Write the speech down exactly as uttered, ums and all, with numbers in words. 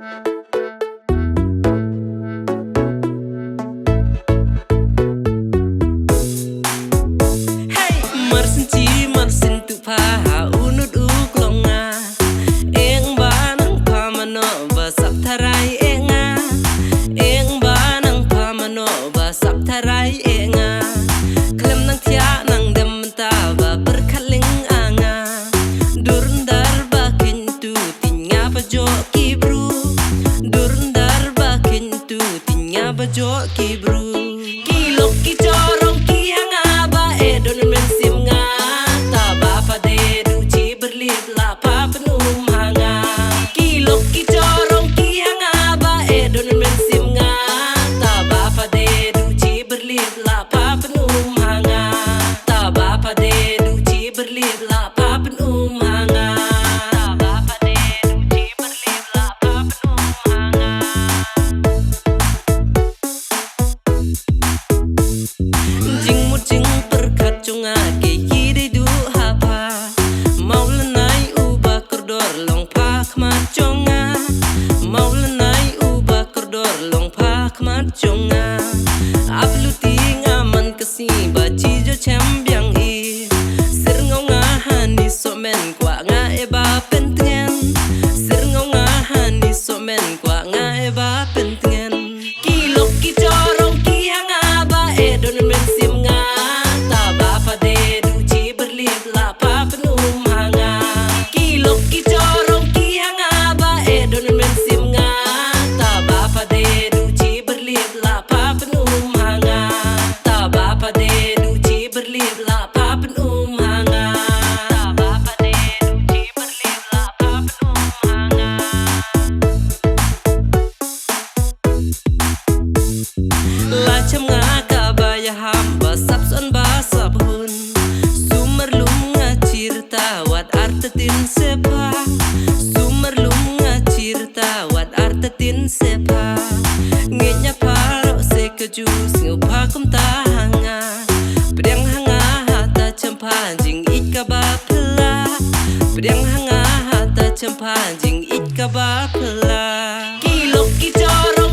Hey, mar syn chi, mar syn tu pha ha u nud u klong nga. Eng ba nang pha mano ba sap tharai e nga. Eng ba nang pha mano ba sap tharai e nga. Khlem nang thiah nang dem mynta ba pyrkhat ling a nga. Dur ndar ba kyntu tin nga ba jok ki bru. Dur ndar ba kyntu tin nga ba jok ki bru. Ki lok ki jorong ki ha nga ba e don men sim nga. Ta ba pha de du chi berlip la pha pynum ha nga. Ki lok ki jorong ki ha nga ba e don men sim nga. Ta ba pha de du chi berlip la pha pynum ha nga. Ta ba pha de du chi berlip la pha pynum ha nga. Ta ba pha de du chi berlip la pha pynum ha nga. Jingmut jingpyrkhat jong nga ki dei duh ha pha. Mawlynnai uba kordor long pha khmat jong nga. Mawlynnai uba kordor long pha khmat jong nga. Ap luti nga man ka sngi ba chi jo chem biang i. Syrngaw nga hani somen kwah nga e ba pyntngen. Syrngaw nga hani somen kwah nga e ba pyntngen. Ki lok ki jorong ki ha nga ba e don men sim nga. Ta ba pha de du chi berlip la pha pynum ha nga. Ki lok ki jorong ki ha nga ba e don men sim nga. Ta ba pha de du chi berlip la pha pynum ha nga. Ta ba pha de du chi berlip la pha pynum ha nga. Ta ba pha de du chi berlip la pha pynum ha nga. La cham nga kaba ïaham ba sap son ba sap hun. Sumar lum nga chirta wat artatin sepha. Sumar lum nga chirta wat artatin sepha. Ngeit ïa pha rok se ka ju sngew pha kumta ha nga. Pdiang ha nga hata cham pha jingïeit kaba phylla. Pdiang ha nga hata cham pha jingïeit kaba phylla. Ki lok ki jorong